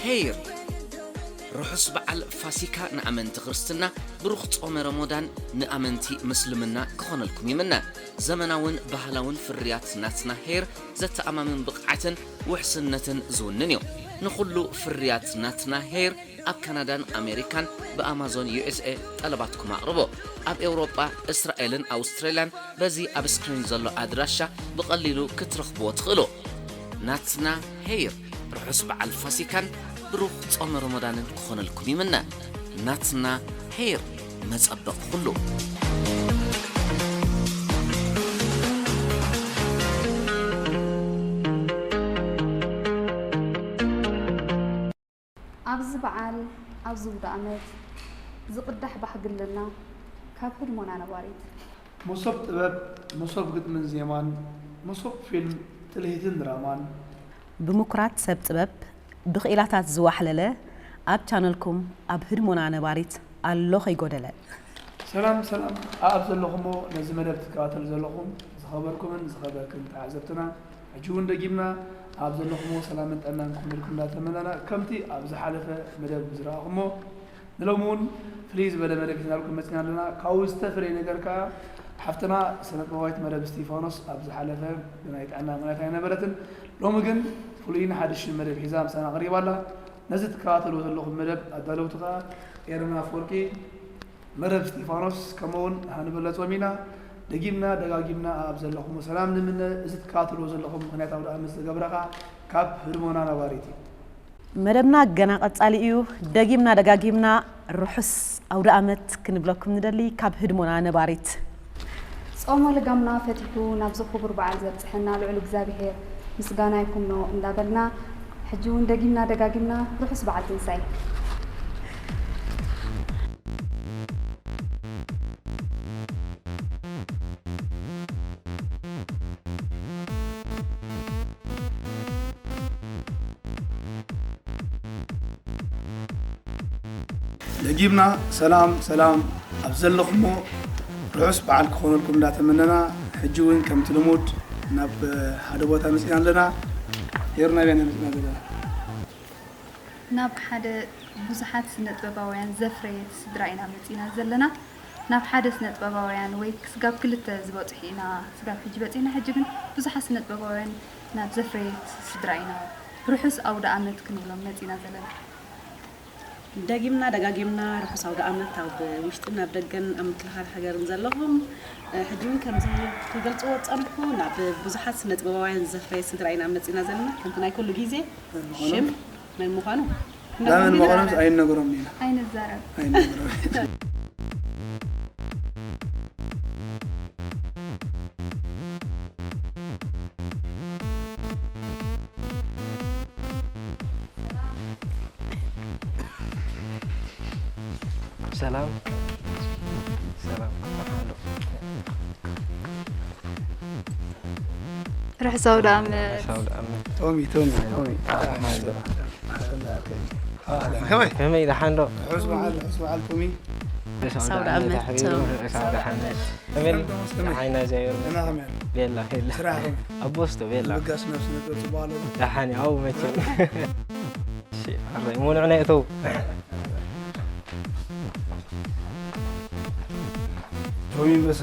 ሄይር። ርሑስ በዓል ፋሲካ ንኣመንቲ ክርስትና፣ ብሩኽ ጾመ ረሞዳን ንኣመንቲ ምስልምና ክኾነልኩም ይምነ። ዘመናውን ባህላውን ፍርያት ናትና ሄይር ዘተኣማምን ብቕዓትን ውሕስነትን ዝውንን እዩ። ንኹሉ ፍርያት ናትና ሄይር ኣብ ካናዳን ኣሜሪካን ብኣማዞን ዩኤስኤ ጠለባትኩም ኣቕርቦ። ኣብ ኤውሮጳ፣ እስራኤልን ኣውስትራልያን በዚ ኣብ ስክሪን ዘሎ ኣድራሻ ብቐሊሉ ክትረኽብዎ ትኽእሉ። ናትና ሄይር፣ ርሑስ በዓል ፋሲካን ብሩኽ ጾመ ረመዳንን ክኾነልኩም ይምነ። ናትና ሄይር፣ መጸበቕ ኩሉ። ኣብዚ በዓል፣ ኣብዚ ውደ ኣመት ዝቕዳሕ ባህጊ ኣለና፣ ካብ ህድሞና ነባሪት። መሶብ ጥበብ፣ መሶብ ግጥምን ዜማን፣ መሶብ ፊልም፣ ትልሂትን ድራማን። ብምኩራት ሰብ ጥበብ፣ ብኽኢላታት ዝዋሕለለ፣ ኣብ ቻነልኩም ኣብ ህድሞና ነባሪት ኣሎ ከይጎደለ። ሰላም ሰላም ኣኣብ ዘለኹሞ ነዚ መደብ ትከታተሉ ዘለኹም ዝኸበርኩምን ዝኸበርክን ተዓዘብትና ሕጂ እውን ደጊምና ኣብ ዘለኹሞ ሰላምን ጥዕናን ክኾነልኩም እንዳተመነና ከምቲ ኣብ ዝሓለፈ መደብ ዝረኣኹሞ ንሎሚ እውን ፍልይ ዝበለ መደብ ሒዝናልኩም መፂና ኣለና። ካብኡ ዝተፈለየ ነገር ከዓ ሓፍትና ስነጥበባዊት መደብ እስቲፋኖስ ኣብ ዝሓለፈ ብናይ ጥዕና ምኽንያት ኣይነበረትን። ሎሚ ግን ፍሉይን ሓድሽን መደብ ሒዛ ምሳና ቀሪባ ኣላ። ነዚ ትከታተልዎ ዘለኹም መደብ ኣዳለውቲ ከዓ ኤረን ኣፈወርቂ፣ መደብ እስጢፋኖስ ከምኡ እውን ሃኒ በለጾም ኢና። ደጊምና ደጋጊምና ኣብ ዘለኹሞ ሰላም ንምነ። እዚ ትከታተልዎ ዘለኹም ምኽንያት ኣውደ ኣመት ዝተገብረ ከዓ ካብ ህድሞና ነባሪት እዩ። መደብና ገና ቀጻሊ እዩ። ደጊምና ደጋጊምና ርሑስ ኣውደ ኣመት ክንብለኩም ንደሊ ካብ ህድሞና ነባሪት። ጾመ ልጋምና ፈቲሑ ናብዚ ክቡር በዓል ዘብጽሐና ልዑል እግዚኣብሔር ምስጋና ይኩኖ እንዳበልና፣ ሕጂ እውን ደጊምና ደጋጊምና ርሑስ በዓል ትንሳኤ። ደጊምና ሰላም ሰላም ኣብ ዘለኹሞ ርሑስ በዓል ክኾነልኩም እንዳተመነና፣ ሕጂ እውን ከምቲ ልሙድ ናብ ሓደ ቦታ መፂና ኣለና። ሄር ናበይ ኢና መፂና ዘለና? ናብ ሓደ ብዙሓት ስነ ጥበባውያን ዘፍረየት ስድራ ኢና መፂና ዘለና። ናብ ሓደ ስነ ጥበባውያን ወይ ስጋብ ክልተ ዝበፅሑ ኢና ስጋብ ሕጂ በፂሕና። ሕጂ ግን ብዙሓት ስነ ጥበባውያን ናብ ዘፍረየት ስድራ ኢና ርሑስ ኣውደ ኣመት ክንብሎም መፂና ዘለና። ደጊምና ደጋጊምና ርሑስ ኣውደ ኣመት ኣብ ውሽጥን ኣብ ደገን ኣብ ምክልኻል ሃገርን ዘለኹም፣ ሕጂ እውን ከምዚ ክገልፅዎ ዝፀንሑ ናብ ብዙሓት ስነ ጥበባውያን ዘፍረየት ስድራ ኢና መፂና ዘለና። ከምቲ ናይ ኩሉ ግዜ ሽም መን ምዃኑ ናመን ምዃኖም ኣይነገሮም ኢና። ኣይንዛረብ። ኣይነገሮም። ሰላም ሰላም። ርሑስ ኣውደ ኣመት። ርሑስ ኣውደ ኣመት። ቶሚ ቶሚ ቶሚ። ከመይ? ከመይ ደሓን ዶ? ርሑስ በዓል ርሑስ በዓል ቶሚ። ርሑስ ኣውደ ኣመት። ኣሕቢሩ፣ ርሑስ ኣውደ ኣመት። ከመይ? ደሓን ኢና እግዚኣብሔር ይመስገን። እና ከመይ ኣሎ? ቤላ ቤላ። ስራሕ ከመይ? ኣቦስቶ ቤላ። ምጋስ ነብሲ ነጥብ ጽቡቕ ኣሎ። ደሓን እዩ፣ ኣብኡ መቸም። እሺ፣ ኣረይ፣ ሙኑዕ ናይ እተው። ቶሚ ኣንበሳ።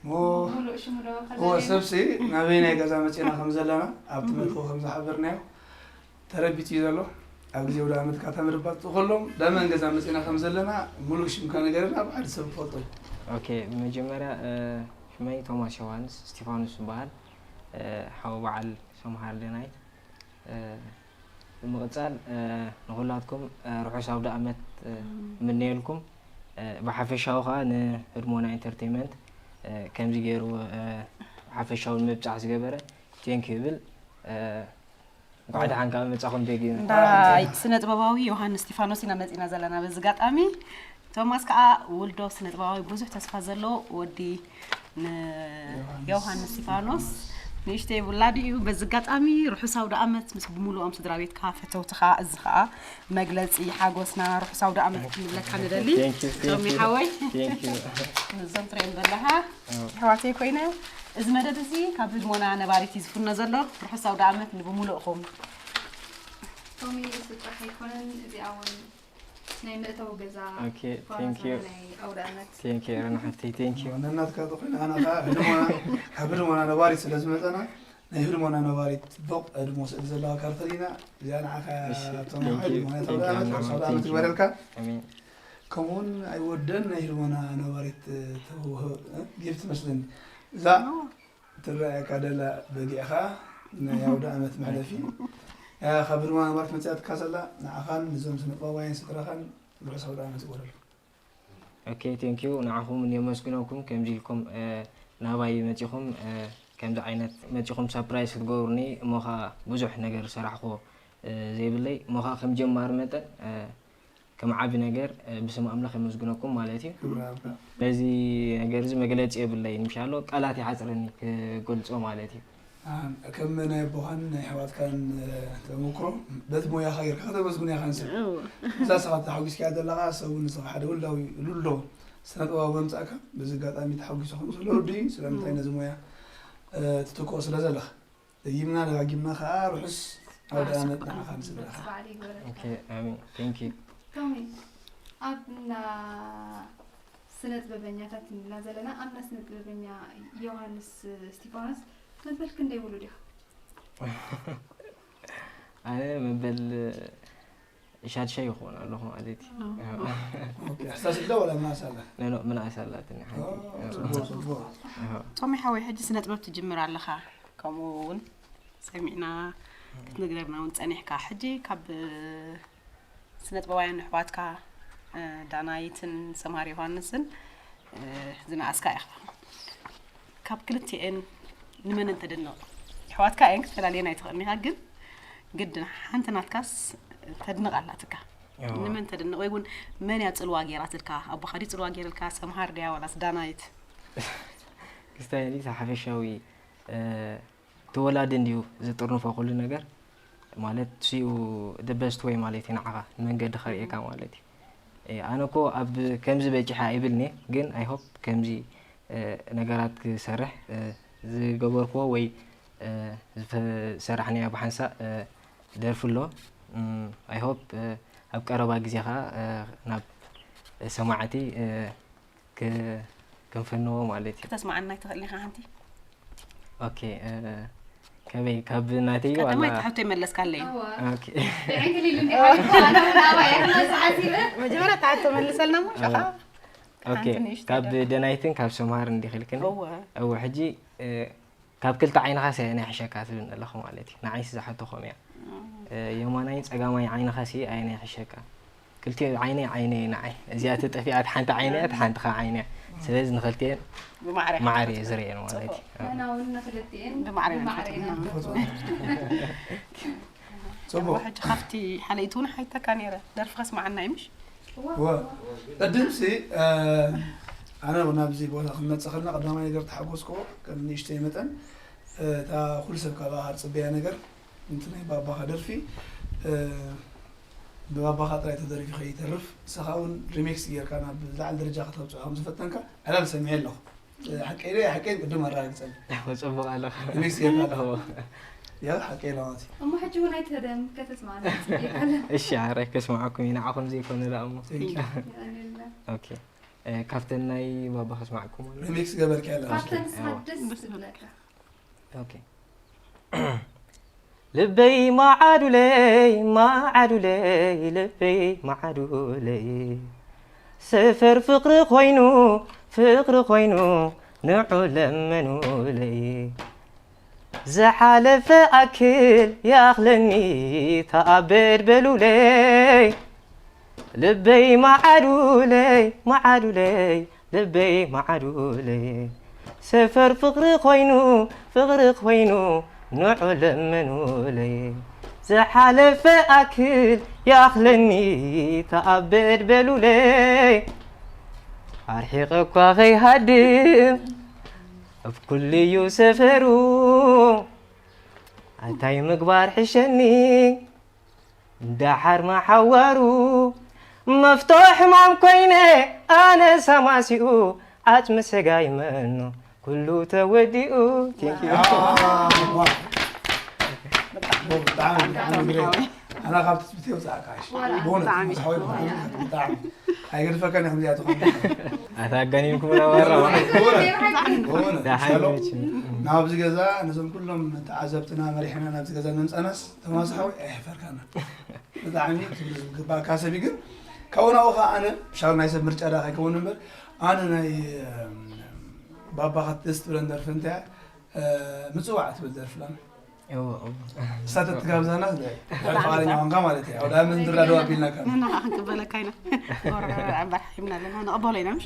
ሞ-፣ ሙሉእ ሽሙ ዶ እወ፣ ሰብሲ ናበይ ናይ ገዛ መፂና ከም ዘለና ኣብቲ መእተዊ ከም ዝሓበርናዮ ተረቢቱ እዩ ዘሎ። ኣብ ግዜ ኣውደ ኣመት ካታ ምርባጥ ከሎም ዳመን ገዛ መፂና ከም ዘለና ሙሉእ ሽምካ ንገረና፣ ኣብ ሓደ ሰብ ክፈልጦ እዩ። ኦኬ፣ ብመጀመርያ፣ እ፣ ሽመይ ቶማስ ዮሃንስ እስቲፋኖስ ይበሃል። እ፣ ሓው በዓል ሰምሃር ደናይት። እ፣ ብምቕጻል፣ እ፣ ንኹላትኩም፣ እ፣ ርሑስ ኣውደ ኣመት፣ እ፣ እምነየልኩም። እ፣ ብሓፈሻዊ ኸኣ ንህድሞና ኢንተርቴይንመንት፣ እ፣ ከምዚ ገይሩ፣ እ፣ ሓፈሻዊ ንምብጻሕ ዝገበረ ቴንክ ዩ ይብል። እ፣ እንኳዕ ደሓን ካብ መጻኹም ደጊም። እንዳ ስነ ጥበባዊ ዮሃንስ እስቲፋኖስ ኢና መጺና ዘለና። በዚ ኣጋጣሚ ቶማስ ከዓ ውልዶ ስነ ጥበባዊ ብዙሕ ተስፋ ዘለዎ ወዲ ንዮሃንስ እስቲፋኖስ ንእሽተይ ውላዱ እዩ። በዚ ኣጋጣሚ ርሑስ ኣውደ ኣመት ምስ ብምሉኦም ስድራ ቤትካ፣ ፈተውትኻ። እዚ ከዓ መግለጺ ሓጎስና ርሑስ ኣውደ ኣመት ክንብለካ ንደሊ። Thank you, thank ቶሚ you. ሓወይ፣ Thank you. ነዞም ትሪኦም ዘለኻ ኣሕዋተይ ኮይነ እዚ መደብ እዚ ካብ ህድሞና ነባሪት እዩ ዝፍኖ ዘሎ። ርሑስ ኣውደ ዓመት ንብሙሉእኹም። ቶሚ፣ እዚ ጥራሕ ኣይኮነን፣ እዚኣ እውን ናይ መእተዊ ገዛ Okay, ዝኾነ thank you. ናይ ኣውደ ዓመት። Thank you ኤረና ሓፍተይ፣ thank you። ዋናናትካ ተኾይኑ ኣነ ከዓ ህድሞና ካብ ህድሞና ነባሪት ስለ ዝመፀና ናይ ህድሞና ነባሪት ፎቕ ህድሞ ስእሊ ዘለዋ ካርተሊና እዚኣ ንዓኻ እሺ፣ ኣብቶም thank you, ህድሞና thank you ተወዳእነት ኣና ርሑስ ሓው፣ ኣውደ ዓመት thank you። ይግበረልካ። ኣሜን። ከምኡ እውን ኣይወደን ናይ ህድሞና ነባሪት ተውህብ ጊፍት መስለኒ እዛ ትረኣየካ ደላ በጊዕኻ ናይ ኣውደ ዓመት መሕለፊ እያ። ካብ ህድሞና ነባሪት መፅያትካ ዘላ ንዓኻን ንዞም ስነጥበባውያን ስድራኻን ርሑስ ኣውደ ዓመት ይግበረልኩም። Okay, thank you። ንዓኹም እውን የመስግነኩም ከምዚ ኢልኩም ናባይ መፂኹም ከምዚ ዓይነት መፂኹም ሳፕራይዝ ክትገብሩኒ እሞ ኸዓ ብዙሕ ነገር ዝሰራሕኩዎ ዘይብለይ እሞ ኸዓ ከም ጀማሪ መጠን ከም ዓቢ ነገር ብስም ኣምላኽ የመስግነኩም ማለት እዩ። ክብሪ ኣብካ። በዚ ነገር እዚ መግለፂ የብለይን ምሻሎ ቃላት ይሓፅረኒ ክገልፆ ማለት እዩ። ኣን- ከም ናይ ኣቦኻን ናይ ኣሕዋትካን ተመክሮ በቲ ሞያኻ ጌርካ ከተመስግኖ ኢኻ ንሰብ። እዛ ንስኻ ተሓጒስካያ ዘለኻ ሰብ እውን ንስኻ ሓደ ውልዳዊ ሉሎ ስነ ጥበባዊ መምፃእካ በዚ ኣጋጣሚ ተሓጒሱ ከም ዘሎ ርዱእ እዩ። ስለምንታይ ነዚ ሞያ ትትክኦ ስለ ዘለኻ ደጊምና ደጋጊምና ከዓ ርሑስ ኣውደ ዓመት ንዓኻ ንስድራኻ። በዓል ይግበረልካ። Okay, ኣሜን። Thank you። ቶሚ፣ ኣብ እንዳ ስነ ጥበበኛታት እንብላ ዘለና ኣብ እንዳ ስነ ጥበበኛ ዮሃንስ እስቲፋኖስ መበል ክንደይ ውሉድ ኢኻ? ኣነ መበል ሻድሻይ ይኸውን ኣለኹ ማለት እዩ። ኦኬ፣ ኣሕሳስ ዶ ወላ ምናስ ኣላ? ነኖ ምንኣስ ኣላትኒ ሓንቲ። ጽቡቅ ጽቡቅ። ኣዎ። ቶሚ ሓወይ ሕጂ ስነ ጥበብ ትጅምር ኣለኻ ከምኡ እውን ሰሚዕና ክትነግረና እውን ፀኒሕካ። ሕጂ ካብ ስነ ጥበባውያን ኣሕዋትካ ዳናይትን ሰምሃር ዮሃንስን ዝነኣስካ ኢኻ። ካብ ክልቲኤን ንመን እንተድንቕ? ኣሕዋትካ እየን ክትፈላልየን ኣይትኽእልን ኢኻ፣ ግን ግድን ሓንቲ ናትካስ ተድንቕ ኣላትካ። ኣዎ። ንመን ተድንቕ ወይ እውን መን እያ ጽልዋ ገይራትልካ? ኣቦኻ ድዩ ጽልዋ ገይርልካ? ሰምሃር ድያ ዋላስ ዳናይት? ክስታይ ሓፈሻዊ እቲ ወላዲ እንድዩ ዝጥርንፎ ኩሉ ነገር ማለት እሱ እዩ the best way ማለት እዩ ንዓኻ ንመንገዲ ከርእየካ ማለት እዩ። ኣነ እኮ ኣብ ከምዚ በጺሐ ኣይብልኒ ግን I hope ከምዚ ነገራት ክሰርሕ ዝገበርክዎ ወይ ዝሰራሕናዮ ብሓንሳእ ደርፊ ኣሎ። I hope ኣብ ቀረባ ግዜ ከዓ ናብ ሰማዕቲ ክንፈንዎ ማለት እዩ። ክተስማዓና ኣይትኽእልን ኢኻ ሓንቲ? ኦኬ ከመይ ካብ ናተይ ቀዳማይ ትሕቶ ይመለስካለይ። ኦኬ መጀመርያ ትሕቶ መልሰልና እሞ ሸኻ ኦኬ ካብ ደናይትን ካብ ሰምሃር እንዲኽልክን እወ እወ ሕጂ ካብ ክልተ ዓይንኻ ሲ ኣየናይ ይሕሸካ ትብል ኣለኹ ማለት እዩ። ንዓይሲ ዝሓተኹም እያ። የማናይ ጸጋማይ ዓይንኻ ሲ ኣየናይ ይሕሸካ? ክልቲኡ ዓይነይ ዓይነይ ንዓይ እዚኣ ተጠፊኣት ሓንቲ ዓይነያ ሓንቲ ከዓ ዓይነያ። ስለዚ ንኽልቲኤን ብማዕረ ማዕረ እየ ዝርእየን ማለት እዩ። ንሕና እውን ንክልቲኤን ብማዕረ ብማዕረ ኢና ንፈልጠን። ንፈልጦ። ጽቡቅ። ሕጂ ካብቲ ሓለይቲ እውን ሓይተካ ነይረ ደርፊ ከስማዓና እዩ ምሽ? ወ ቅድምሲ ኣነ ናብዚ ቦታ ክንመፅእ ከለና ቀዳማይ ነገር ተሓጎስክዎ ከም ንእሽተይ መጠን እታ ኩሉ ሰብ ካባኻ ዝፅበያ ነገር ምንቲ ናይ ባባኻ ደርፊ ብባባኻ ጥራይ ተደሪፉ ከይተርፍ ንስኻ እውን ሪሚክስ ጌርካ ናብ ዝለዓለ ደረጃ ከተብፅዖ ከም ዝፈተንካ ዕላል ሰሚዐ ኣለኹ። ሓቀይ ዶ ሓቀይ ቅድም ኣረጋግፀኒ። ጽቡቕ ኣለኻ። ሪሚክስ ጌርካ ኣለኻ። ያ ሓቀይ ኢላ ማለት እዩ። እሞ ሕጂ እውን ኣይትህደም ከተስማዕና ጽቢቕ ኣለ። እሺ ኣረ ከስማዓኩም ኢና ንዓኹም ዘይኮነ ደኣ እሞ። Thank you። የቐንየልና። ኦኬ እ፣ ካብተን ናይ ባባ ከስማዕኩም ኣሎ። ሪሚክስ ገበርኪ ኣለኻ። ካብተን ሳድስ ትብለካ። ኦኬ ልበይ ማዓዱለይ ማዓዱለይ ልበይ ማዓዱለይ ሰፈር ፍቕሪ ኮይኑ ፍቕሪ ኮይኑ ንዑ ለመኑለይ ዝሓለፈ ኣክል ይኣኽለኒ ተኣበድ በሉለይ ልበይ ማዓዱለይ ማዓዱለይ ልበይ ማዓዱለይ ሰፈር ፍቕሪ ኮይኑ ፍቕሪ ኮይኑ ንዑ ለመኑለይ ዝሓለፈ ኣክል ይኣኽለኒ ተኣበድ በሉለይ ኣርሒቐ እኳ ኸይሃድም ኣብ ኩሉ እዩ ሰፈሩ ኣንታይ ምግባር ሕሸኒ ደሓር መሓዋሩ መፍቶ ሕማም ኮይነ ኣነ ሳማሲኡ ዓጽሚ ስጋይ መኖ ኩሉ ተወዲኡ። Thank you። ብጣዕሚ ብጣዕሚ ግሬት። ኣና ካብ ትፅቢት የውፃእካ። ብእውነት ሓወይ ብጣዕሚ ኣይገድፈካን። ከምዚኣ ትኾን ኣታ ኣጋኒንኩም ነበራ። ብእውነት ናብዚ ገዛ ነዞም ኩሎም ተዓዘብትና መሪሕና ናብዚ ገዛ ንምፃናስ ተማስ ሓወይ ኣይሕፈርካና። ብጣዕሚ ክብሪ ዝግባእካ ሰብ እዩ። ግን ካብኡ ናብኡ ከዓ ኣነ ሻው ናይ ሰብ ምርጫ ዳ ከይከውን እምበር ኣነ ናይ ባባኻ ደስ ትብለን ደርፊ እንታይ ምፅዋዕ ትብል ደርፊ ላ እሳተ ትጋብዛና ፍቓደኛ ኾንካ ማለት እዩ። ኣውዳ ምን ድራዶ ኣቢልናካ ንና ከዓ ክንቅበለካ ኢና። ወረ ዕምባር ሒምና ኣለና ንቕበሎ ኢና ምሽ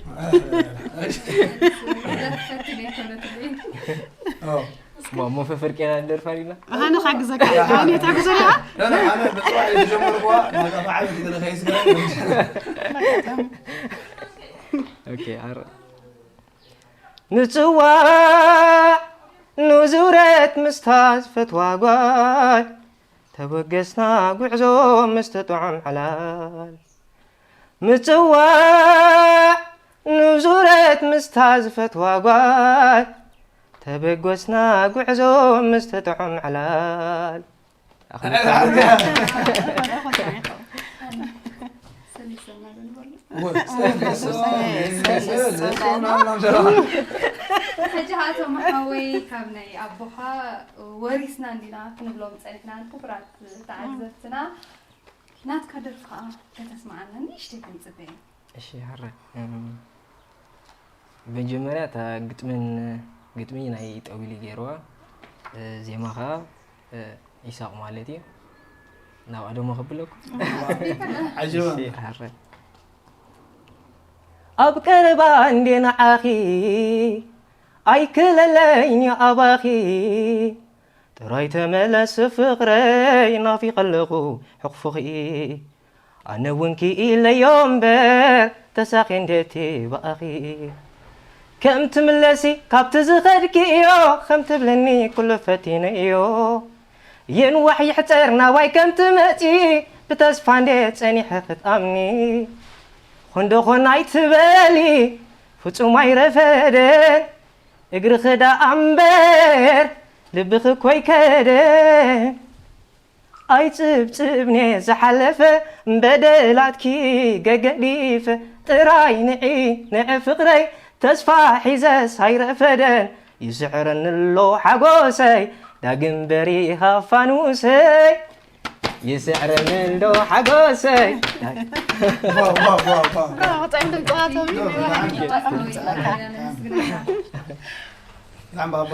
ሞፈ ፍርቄና ንደርፋ ዲና ኣነ ካግዘካ ኣነ ታግዘካ لا لا أنا بصراحة اللي جمهور هو ما قطع عبد كذا خيس ምጽዋዕ ንዙረት ምስታ ዝፈትዋ ጓል ተበገስና ጉዕዞ ምስ ተጥዖም ዕላል ምጽዋዕ ንዙረት ምስታ ዝፈትዋ ጓል ተበገስና ጉዕዞ ምስ ተጥዖም ዕላል ሕጂ ኣቶ መሓወይ ካብ ናይ ኣቦኻ ወሪስና እንዲና ክንብሎም ፀኒሕና ንክቡራት ተዓዘብትና ናትካ ደርፊ ከዓ ከተስማዓና ንእሽተይ ክንፅበ እዩ እሺ ሕረ መጀመርያ እታ ግጥምን ግጥሚ ናይ ጠዊሊ ገይርዋ ዜማ ከዓ ይሳቕ ማለት እዩ ናብ ኣደሞ ከብለኩም عجبا ኣብ ቀረባ እንዴ ንዓኺ ኣይክለለይን ኣባኺ ጥራይ ተመለስ ፍቕረይ ናፊቐ ኣለኹ ሕቕፍኺ ኣነ እውን ክኢለዮ እምበር ተሳኺ እንዴቲ ብኣኺ ከም ትምለሲ ካብቲ ዝኸድክዮ ከም ትብልኒ ኩሉ ፈቲነዮ የንዋሕ ይሕፀር ናባይ ከም ትመፂ ብተስፋ እንዴ ፀኒሐ ክትኣምኒ ኾንዶ ኾን ኣይትበሊ ፍጹም ኣይረፈደን እግርኺ ደኣ እምበር ልብኺ እኮ ኣይከደን ኣይጽብጽብኔ ዝሓለፈ በደላትኪ ገገዲፈ ጥራይ ንዒ ንዒ ፍቕረይ ተስፋ ሒዘስ ኣይረፈደን ይስዕረኒ ኣሎ ሓጎሰይ ዳግም በሪኻ ፋኑሰይ ይስዕረኒ ኣሎ ሓጎሰይ واو واو واو واو ወፃኢ ድምፅዋቶም ናም ባባ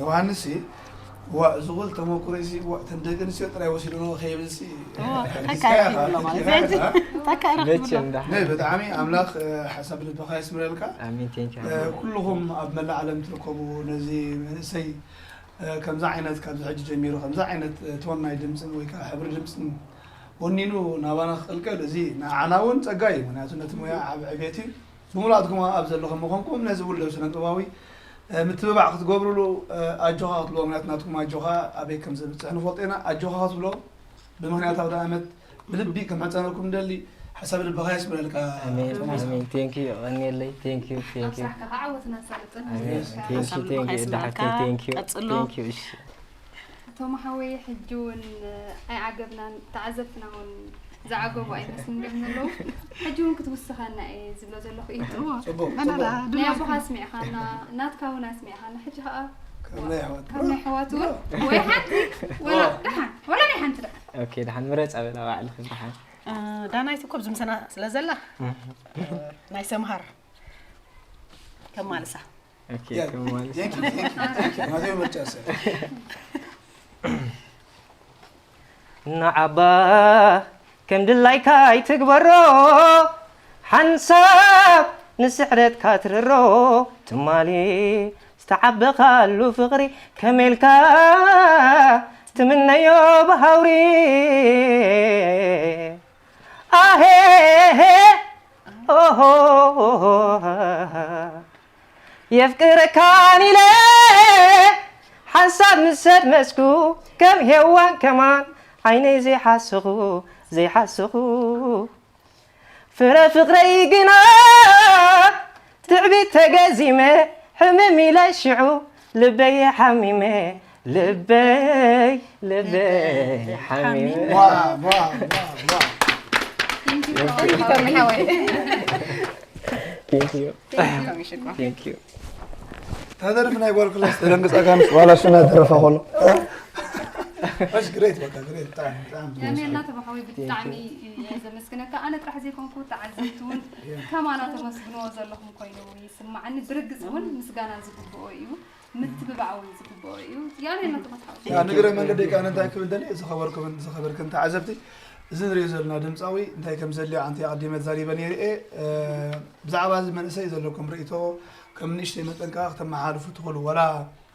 ዮሃንስ ሲ ዋ እዚ ኹል ተመኩሮ ሲ ዋ ተን ደቂ ኣንስትዮ ጥራይ ወሲድዎ ከይብል ሲ መቸም ዳ ናይ ብጣዕሚ ኣምላኽ ሓሳብ ልብኻ የስምረልካ ኣሚን ቴንክ ኩልኹም ኣብ መላእ ዓለም ትርከቡ ነዚ መንእሰይ ከምዚ ዓይነት ካብዚ ሕጂ ጀሚሩ ከምዚ ዓይነት ቶን ናይ ድምፅን ወይ ከዓ ሕብሪ ድምፅን ወኒኑ ናባና ክቕልቀል እዚ ንዓና እውን ፀጋ እዩ ምክንያቱ ነቲ ሙያ ዓብ ዕቤት እዩ ብምሉኣትኩም ኣብ ዘለኹም ምኾንኩም ነዚ ውልደብ ስነ ጥበባዊ ምትብባዕ ክትገብሩሉ ኣጆኻ ክትብሎ ምክንያቱ ናትኩም ኣጆኻ ኣበይ ከም ዘብፅሕ ንፈልጦ ኢና ኣጆኻ ክትብሎ ብምክንያት ኣውደ ዓመት ብልቢ ክምሕፀነኩም ደሊ ሓሳብ ልብኻ የስምረልካ ኣሜን ኣሜን ቴንክ ዩ ቀኒየለይ ቴንክ ዩ ቴንክ ዩ ስራሕካ ከዓ ዓወት እናሳለጠን ኣሜን ቴንክ ዩ ቴንክ ዩ ዳሓፍተይ ቴንክ ዩ ቀጽሎ። ቴንክ ዩ እሺ ቶማ ሓወይ ሕጂ እውን ኣይዓገብናን ተዓዘብትና እውን ዝዓገቡ ኣይመስልን ከም ዘለዉ ሕጂ እውን ክትውስኸና እየ ዝብሎ ዘለኹ እዩ ፅቡቅ መናዳ ፅቡቅ ናይ ኣቦኻ ስሚዕኻና ናትካ እውን ኣስሚዕኻና ሕጂ ከዓ ካብ ናይ ኣሕዋት ካብ ናይ ኣሕዋት እውን ወይ ሓንቲ ወላ ደሓን ወላ ናይ ሓንቲ ደኣ ኦኬ ደሓን ምረፃ በላ ባዕልኺ ደሓን ዳናይት እኮ ኣብዚ ምሰና ስለ ዘላ ናይ ሰምሃር ከማልሳ ኦኬ ከም ማለት ናተይ ምርጫ ሰብ ንዓባ ከም ድላይካ ኣይትግበሮ ሓንሳብ ንስዕረትካ ትርሮ ትማሊ ዝተዓበኻሉ ፍቕሪ ከመልካ ትምነዮ ብሃውሪ ኣሄሄ ኦሆ የፍቅረካን ኢለ ሓንሳብ ምስ ኣድመስኩ ከም ሄዋን ከማን ዓይነይ ዘይሓሰኹ ዘይሓሰኹ ፍረ ፍቕረይ ግና ትዕቢት ተገዚመ ሕምም ኢለ ሽዑ ልበይ ሓሚመ፣ ልበይ፣ ልበይ ሓሚመ። Wow, wow, wow, wow. Thank you, Tommy ሓወይ። Thank you. Thank you፣ Tommy፣ ሽኮር። Thank you. ተደርፍ ናይ ጓል ክላስ ተደንግጻ ካንስ ዋላ ሽና ደረፋ ኮሎ። That's great፣ በቃ great። ብጣዕሚ ብጣዕሚ ያኔ እናተባሓዊ ብጣዕሚ እየ ዘመስግነካ። ኣነ ጥራሕ ዘይኮንኩ ተዓዘብቲ እውን ከማና ተመስግንዎ ዘለኹም ኮይኑ ይስማዓኒ። ብርግጽ እውን ምስጋና ዝግብኦ እዩ፣ ምትብባዕ እውን ዝግብኦ እዩ። ያኔ እናተባሓዊ ያ ንግረ መንገዲ ቃል እንታይ ክብል ደሊ፣ ዝኸበርኩምን ዝኸበርክን ተዓዘብቲ፣ እዚ ንሪኦ ዘለና ድምፃዊ እንታይ ከም ዘድልዮ ኣንቲ ኣቐዲመ ተዛሪበ ነይረ እየ። ብዛዕባ እዚ መንእሰይ ዘለኩም ርእቶ ከም ንእሽተይ መጠን ከዓ ክተመሓላልፉ ትኽእሉ፣ ወላ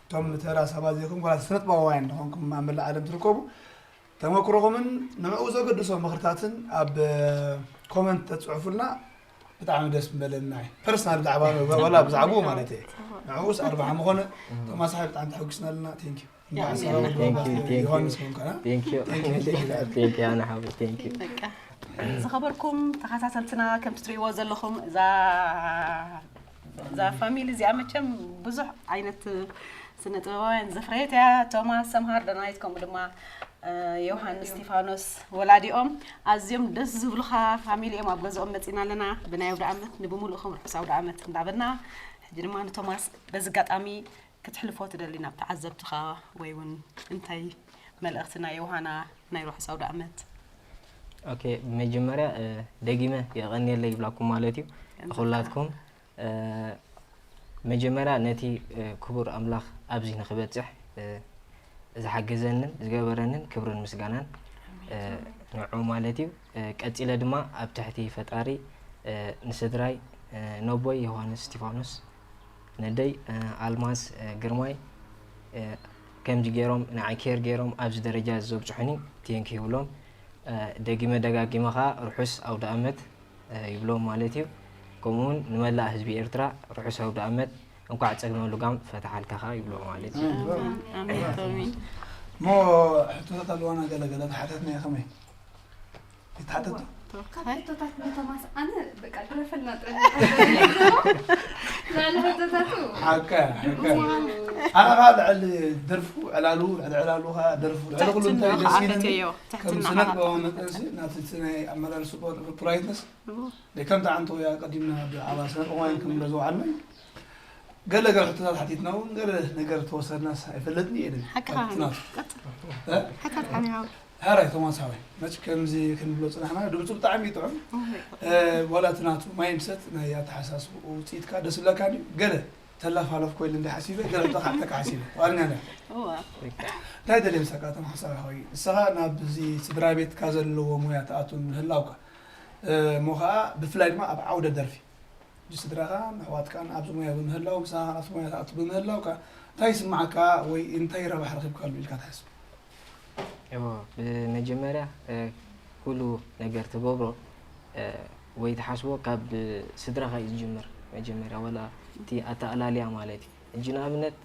እቶም ተራ ሰባት ዘይኮንኩም፣ ወላ ስነጥበባውያን ዝኾንኩም ኣብ መላእ ዓለም ትርከቡ፣ ተመክሮኹምን ንዕኡ ዘገድሶ ምኽርታትን ኣብ ኮመንት ተፅሕፉልና ብጣዕሚ ደስ ምበለና እዩ። ፐርሰናል ብዛዕባ ወላ ብዛዕባኡ ማለት እየ። ንዕኡስ ኣርባዓ ምኾነ። ቶማስ ሓይ ብጣዕሚ ተሐጒስና ኣለና። ቴንክ ዩ። ያ፣ Thank you, thank you. ዮሃንስ ኮንካና። Thank you. Thank you. Thank you ኣነ ሓወይ። Thank you. በቃ ዝኸበርኩም ተኸታተልትና፣ ከምቲ ትሪእዎ ዘለኹም እዛ እዛ ፋሚሊ እዚኣ መቸም ብዙሕ ዓይነት ስነ ጥበባውያን ዘፍረየት እያ። ቶማስ፣ ሰምሃር፣ ደናይት፣ ከምኡ ድማ ዮሃንስ እስቲፋኖስ ወላዲኦም ኣዝዮም ደስ ዝብሉኻ ፋሚሊ እዮም። ኣብ ገዝኦም መፂና ኣለና። ብናይ ኣውደ ዓመት ንብምሉእኹም ርሑስ ኣውደ ዓመት እንዳበልና፣ ሕጂ ድማ ንቶማስ በዚ ኣጋጣሚ ክትሕልፎ ትደሊ ናብ ተዓዘብትኻ ወይ እውን እንታይ መልእኽቲ ናይ ዮሃና ናይ ርሑስ ኣውደ ዓመት? ኦኬ፣ ብመጀመርያ ደጊመ የቐንየለይ ይብላኩም ማለት እዩ ንኹላትኩም። መጀመርያ ነቲ ክቡር ኣምላኽ ኣብዚ ንኽበጽሕ ዝሓገዘንን ዝገበረንን ክብርን ምስጋናን ንዑ ማለት እዩ። ቀጺለ ድማ ኣብ ትሕቲ ፈጣሪ ንስድራይ፣ ነቦይ ዮሃንስ እስቲፋኖስ፣ ነደይ ኣልማዝ ግርማይ፣ ከምዚ ገይሮም ንዓይ ኬር ገይሮም ኣብዚ ደረጃ ዘብጽሑኒ፣ ቴንክ ይብሎም። ደጊመ ደጋጊመ ኸዓ ርሑስ ኣውደ ኣመት ይብሎም ማለት እዩ። ከምኡ እውን ንመላእ ህዝቢ ኤርትራ ርሑስ ኣውደ ኣመት፣ እንኳዕ ጸግመ ልጓም ፈታሓልካ ኸዓ ይብሎ ማለት እዩ። ኣሜን ቶሚ። እሞ ሕቶታት ኣለዋና፣ ገለ ገለ ተሓተትና እየ። ከመይ ይተሓተቱ? ካብ ሕቶታት ንቶማስ ኣነ በቃ ድረፈልና ጥረ ናለ ሕቶታቱ ሓቀ ሓቀ። ኣነ ኸዓ ልዕሊ ደርፉ ዕላሉ፣ ልዕሊ ዕላሉ ኸዓ ደርፉ፣ ልዕሊ ኩሉ እንታይ ደስ ኢለኒ፣ ከም ስነ ጥበባዊ መጠንሲ ናቲ ናይ ኣመላልስኦ ፖላይትነስ ከምቲ ዓንቶ እያ ቀዲምና ብዓባ ስነ ጥበባውያን ከም ንብሎ ዝወዓልና እዩ። ገለ ገለ ሕቶታት ሓቲትና እውን ገለ ነገር ተወሰድናስ ኣይፈለጥን እየ ድብል። ሓቅኻ ናቱ ቀጽል። እ? ሓካት ሓሚያው። ሃራይ ቶማስ ሓወይ፣ መች ከምዚ ክንብሎ ጽናሕና፣ ድምፁ ብጣዕሚ እዩ ጥዑም። እ፣ ዋላ እቲ ናቱ ማይንድሰት ናይ ኣተሓሳስብኡ ውፅኢትካ ደስ ይብለካ ድዩ? ገለ ተላፋለፍ ኮይሉ እንዲ ሓሲበ፣ ገለ ተካዕተካ ሓሲበ። ዋርኛ ነ እዋ። እንታይ ደልየ ምሳካ ቶም ሓሳብ ሓወይ፣ ንስኻ ናብ እዚ ስድራ ቤትካ ዘለዎ ሞያ ትኣቱ ምህላውካ፣ እ፣ እሞ ኸዓ ብፍላይ ድማ ኣብ ዓውደ ደርፊ ብስድራኻ ንኣሕዋትካን ኣብዚ ሞያ ብምህላው፣ ምሳኻ ኣብቲ ሞያ ትኣቱ ብምህላውካ እንታይ ይስምዓካ ወይ እንታይ ረብሓ ረኺብካሉ ኢልካ ትሓስብ? እዎ፣ ብመጀመርያ ኩሉ ነገር ትገብሮ ወይ ትሓስቦ ካብ ስድራኻ እዩ ዝጅምር። መጀመርያ ዋላ እቲ ኣተኣላልያ ማለት እዩ። ሕጂ ንኣብነት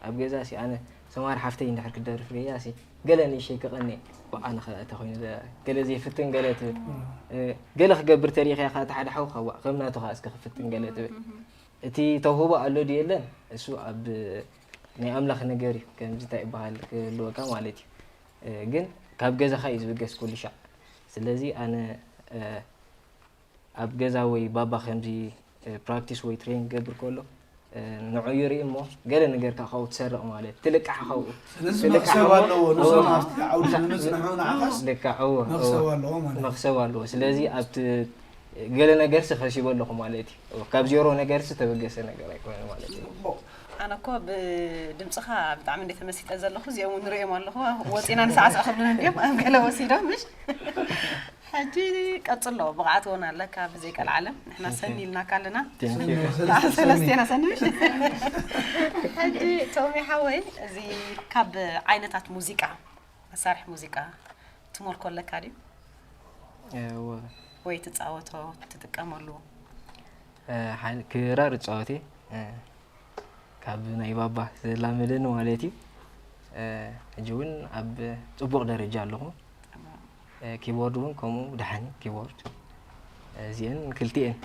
ኣብ ገዛ ሲ ኣነ ሰማር ሓፍተይ እንድሕር ክደርፍ ርእያ ሲ ገለ ንእሸይ ክቐኔ ብኣ ንኸ ተኾይኑ ገለ ዘይፍትን ገለ ትብል ገለ ክገብር ተሪኸያ ከኣ እቲ ሓደ ሓውካ ዋእ ከም ናቱ ከኣ እስከ ክፍትን ገለ ትብል። እቲ ተውህቦ ኣሎ ድዩ የለን እሱ ኣብ ናይ ኣምላኽ ነገር እዩ። ከምዚ እንታይ ይበሃል ክህልወካ ማለት እዩ። ግን ካብ ገዛኻ እዩ ዝብገስ ኩሉ ሻዕ። ስለዚ ኣነ ኣብ ገዛ ወይ ባባ ከምዚ ፕራክቲስ ወይ ትሬን ክገብር ከሎ ንዑ ይርኢ እሞ ገለ ነገር ከዓ ካብኡ ትሰርቕ ማለት ትልቃሕ ካብኡ ስለዚ ትልቃሕ መኽሰብ እሞ ኣለዎ። ንሶም እዎ። ኣብቲ ዓውዲ ንምፅንሑ ንዓኻስ ልክዕ እዎ እዎ። መኽሰብ ኣለዎ ማለት እዩ። መኽሰብ ኣለዎ። ስለዚ ኣብቲ ገለ ነገርሲ ከሲበ ኣለኹ ማለት እዩ። ካብ ዜሮ ነገርሲ ተበገሰ ነገር ኣይኮነ ማለት እዩ። ኣነ እኮ ብድምፅኻ ብጣዕሚ እንደ ተመሲጠ ዘለኹ እዚኦም እውን ንሪኦም ኣለኹ ወፂና ንሳዕስዕ ክብሉን እንዲኦም ኣብ ገለ ወሲዶም ምሽ ሕጂ ቀፅሎ ብቕዓት እውን ኣለካ ብዘይ ቀልዓለም ንሕና ሰኒ ኢልናካ ኣለና Thank you። ሰለስቴና ሰኒ ምሽ ሕጂ ቶሚ ሓወይ እዚ ካብ ዓይነታት ሙዚቃ መሳርሒ ሙዚቃ ትሞልኮ ኣለካ ድዩ እወ። ወይ ትፃወቶ ትጥቀመሉ ሓ- ክራር እፃወት እየ ካብ ናይ ባባ ዝላመደኒ ማለት እዩ። ሕጂ እውን ኣብ ፅቡቕ ደረጃ ኣለኹ። ኪቦርድ እውን ከምኡ ደሓን እዩ ኪቦርድ። እዚአን ክልቲኤን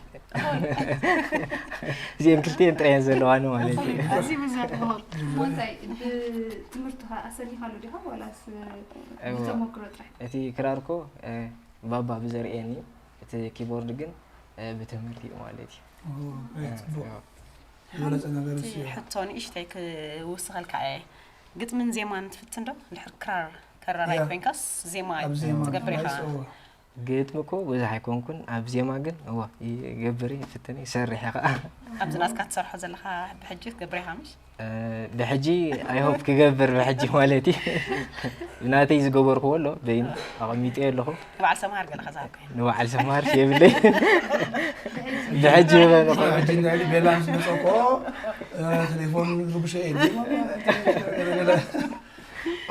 እዚአን ክልቲኤን ጥራየን ዘለዋኒ ማለት እዩ። እዚ ብዙሕ ይኸውን። እሞ እንታይ ብትምህርትኻ ኣሰኒኻሉ ዲኻ ዋላስ እዎ። ብተሞክሮ ጥራሕ? እቲ ክራር እኮ እ፣ ባባ ብዘርእየኒ፣ እቲ ኪቦርድ ግን እ፣ ብትምህርቲ እዩ ማለት እዩ። ኦ፣ ኣይ፣ ጽቡቕ። እዎ። ዝበለጸ ነገር እቲ እሱ እዩ። ሕቶ ንእሽተይ ክውስኸልካ እየ። ግጥምን ዜማን ትፍትን ዶ? እንድሕር ክራር ከራራይ ያ። ኮይንካስ ዜማ ኣብ ዜማ ትገብር ኢኻ? ማለት፣ እዎ። ግጥሚ እኮ ብዙሕ ኣይኮንኩን፣ ኣብ ዜማ ግን እዋ ይገብር እየ፣ ይፍትን እየ፣ ይሰርሕ እየ ከዓ። ኣብዚ ናትካ ትሰርሖ ዘለኻ ብሕጂ ትገብር ኢኻ ምሽ? እ፣ ብሕጂ ኣይሆፕ ክገብር ብሕጂ ማለት እዩ። ብናተይ ዝገበርክዎ ኣሎ፣ በይኑ ኣቐሚጠዮ ኣለኹ። ንበዓል ሰምሃር ገለ ከዛርኩ ንበዓል ሰምሃር የብለይ። ብሕጂ ይበል እኮ። ሕጂ እንዳ ኢሉ ቤላ ምስ መጸ እኮ፣ እ፣ ቴሌፎን ዝርብሸ እየ።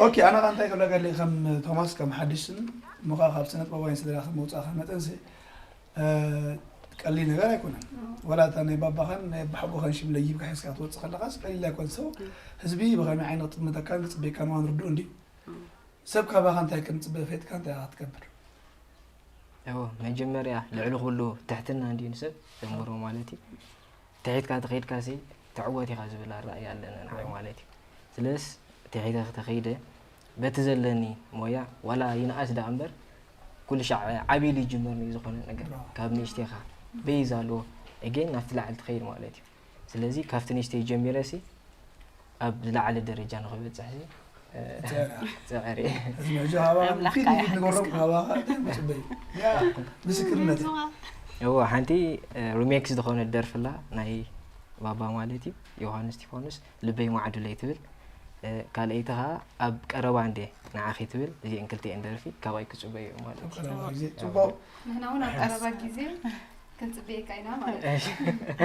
ኦኬ፣ ኣነ ከኣ እንታይ ክብለካ ደልየ፣ ከም ቶማስ፣ ከም ሓድሽን፣ እሞ ከኣ ካብ ስነ ጥበባውያን ስድራ ከም መውጻእካ መጠንሲ፣ እ፣ ቀሊል ነገር ኣይኮነን። ወላ እታ ናይ ባባኻን ናይ ኣቦሓጎኻን ሽም ለይብካ ሒዝካ ክትወጽእ ከለኻስ ቀሊል ኣይኮነን። ሰው፣ ህዝቢ ብኸመይ ዓይነት ክጥምተካን ክጽበየካን ምዃኑ ርዱእ እንድዩ። ሰብ ካባኻ እንታይ ከም ዝጽበ ፈሊጥካ እንታይ ኢኻ ክትገብር? እዎ፣ መጀመርያ ልዕሊ ኩሉ ትሕትና እንድዩ ንሰብ ዘንብሮ ማለት እዩ። ትሒትካ ተኸይድካሲ ትዕወት ኢኻ ዝብል ኣረኣእያ ኣለና ንዓይ ማለት እዩ። ስለስ ትሒተ ተኸይደ በቲ ዘለኒ ሞያ ዋላ ይንኣስ ደኣ እምበር ኩሉ ሻዕ ዓብዩ ኢሉ ይጅመር እዩ ዝኾነ ነገር። ካብ ንእሽተይኻ በይዝ ኣለዎ፣ ኤጌን ናብቲ ላዕሊ ትኸይድ ማለት እዩ። ስለዚ ካብቲ ንእሽተይ ጀሚረሲ ኣብ ዝለዓለ ደረጃ ንኽበጽሕ ሲ፣ እ፣ ጸዕር። ጸዕር እየ። እዚ ሕጂ ካባኻ ኣምላኽ ፊት ከኣ ንፊት ንጎረብ ይሓግዝካ። ካባኻ እንታይ ምጽበይ? ያ፣ ምስክርነት። እዎ፣ ሓንቲ እ፣ ሪሜክስ ዝኾነት ደርፊ ኣላ፣ ናይ ባባ ማለት እዩ፣ ዮሃንስ እስጢፋኖስ፣ ልበይ ማዕዱለይ ትብል። እ፣ ካልኣይቲ ኸኣ ኣብ ቀረባ እንዴ ንዓኺ ትብል። እዚአን ክልቲአን ደርፊ ካባይ ክጽበዩ እዮም ማለት ኣብ እዩ። ቀረባ ግዜ ጽቡቕ። ንሕና እውን ኣብ ቀረባ ግዜ ክንጽበየካ ኢና ማለት እዩ።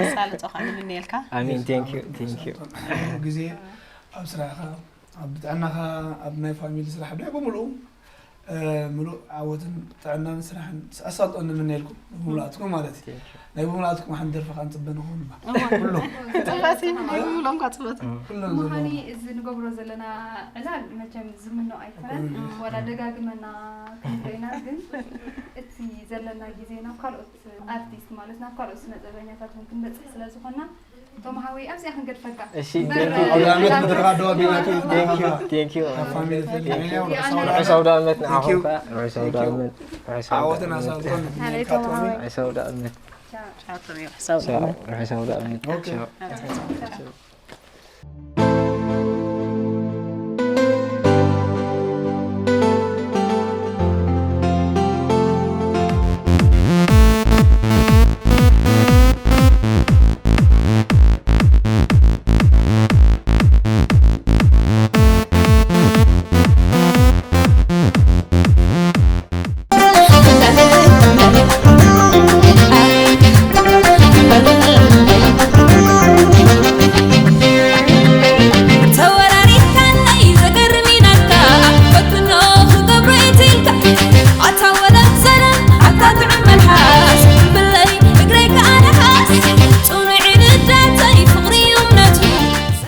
ኣሳልጦ ከዓ ንምነየልካ። ኣሜን። ቴንክ ዩ፣ ቴንክ ዩ። ግዜ ኣብ ስራሕኻ፣ ኣብ ጥዕናኻ፣ ኣብ ናይ ፋሚሊ ስራሕ፣ ብናይ ብምሉኡ፣ እ፣ ምሉእ ዓወትን ጥዕናን ስራሕን ኣሳልጦ ንምነየልኩም፣ ብምሉኣትኩም ማለት እዩ። ናይ ብምሉኣትኩም ሓንቲ ደርፊ ከዓ ንጽበ ንኸውን እባ። እዋ። ኩሎም። ጽቡቓት እዩ። ናይ ብምሉኦም ከዓ ጽቡቓት እዩ። ኩሎም ምዃኒ ዘለዉ። እዚ ንገብሮ ዘለና ዕላል መቸም ዝምኖ ኣይኮነን። ኣይኮነን። ዋላ ደጋግመና ክንሪኦ ኢና፣ ግን እቲ ዘለና ግዜ ናብ ካልኦት ኣርቲስት ማለት ናብ ካልኦት ስነ ጥበበኛታት እውን ክንበጽሕ ስለ ዝኾንና፣ ቶም ሓወይ ኣብዚኣ ክንገድፈካ። እሺ፣ በር ቴንክ ዩ። ኣብ ዓመት መድረኽ ኣደዋ ቢናቱ ቴንክ ዩ፣ ቴንክ ዩ። ኣብ ፋሚሊ ፈልጥ ቴንክ ዩ። ርሑስ ኣውደ ርሑስ ኣውደ ዓመት ንዓኹም ቴንክ ዩ። ከዓ። ርሑስ ኣውደ ዓመት። ርሑስ ኣውደ ዓወትን ዓመት። ኣሳልጦን ሃለይ ቶም ሓወይ። ርሑስ ኣውደ ዓመት። ሻቶም እዩ። ርሑስ ኣውደ ዓመት። ርሑስ ኣውደ ዓመት። ኦኬ። ቻው።